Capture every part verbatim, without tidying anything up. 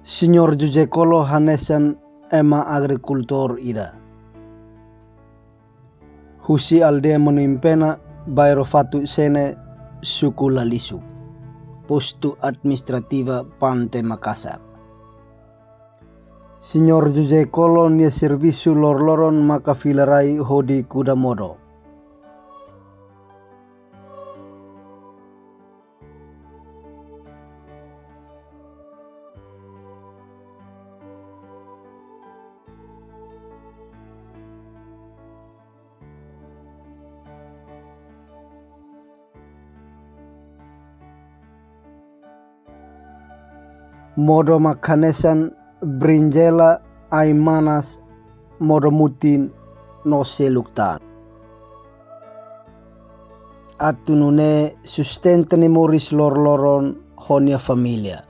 Señór José Colo hanesan ema agrikultór ida. Husi aldeia Manu Impena, bairru Fatu Sene, suku Lalisuk, postu administrativu Pante Makassar. Señór José Colo nia servisu loroloron maka fila rai hodi kuda modo. Modo mak hanesan brinjela, ai-manas, modo mutin no seluk tan. Atu nune'e sustenta nia moris loroloron ho nia família.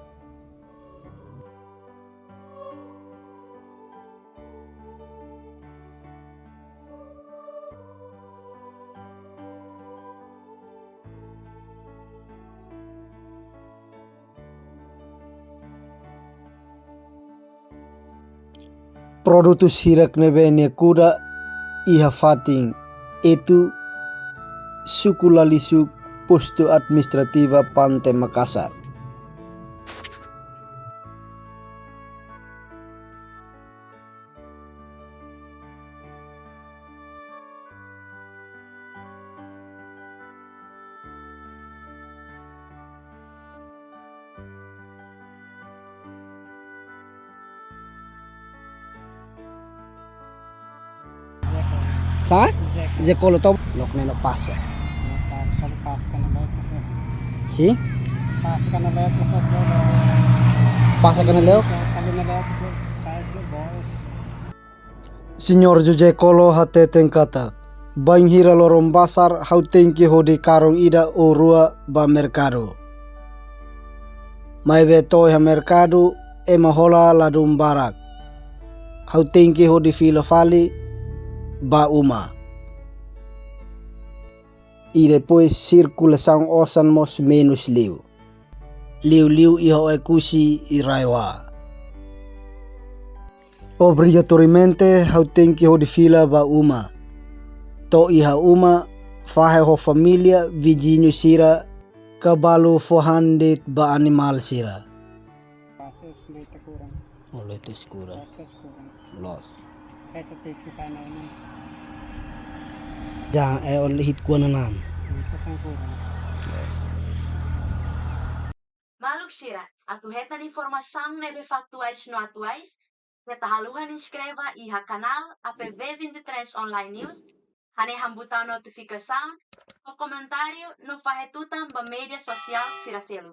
Produtu hirak ne'ebé nia kuda iha fatin Etu, suku Lalisuk, postu administrativu Pante Makassar. Sa? José Colo. José Colo to? Lok neno pas ya. Pas, kalau pas kana leo. Si? Pas kana leo, pas leo. Pas kana leo? Kalau na leo, saya sudah bos. Señór José Colo hateten katak, bainhira loron bazár ha'u tenke hodi karón ida ou rua ba merkadu. Maibé to'o iha merkadu, ema hola ladún barak. Ha'u tenke hodi fila fali ba uma. I depois sirkulasaun osan mós menus liu. Liuliu iha Oekusi i RAEOA. Obrigatoriamente ha'u tenke hodi fila ba uma. To'o iha uma, fahe ho família, viziñu sira, ka balu fó han de'it ba animál sira. Passes leite kurang. Oh, leite escura. Passes kurang. Loos. Kaisa tiksi final nan. Jan, eh, only hit kuana nan. Pasang kurang. Maluk sira, atu hetan informasaun ne'ebé faktuais no atuais, keta haluha inskreve iha kanál A P V vinte e três Online News, hanehan butaun notifikasaun, fó komentáriu no fahe tutan ba média sosiál sira seluk.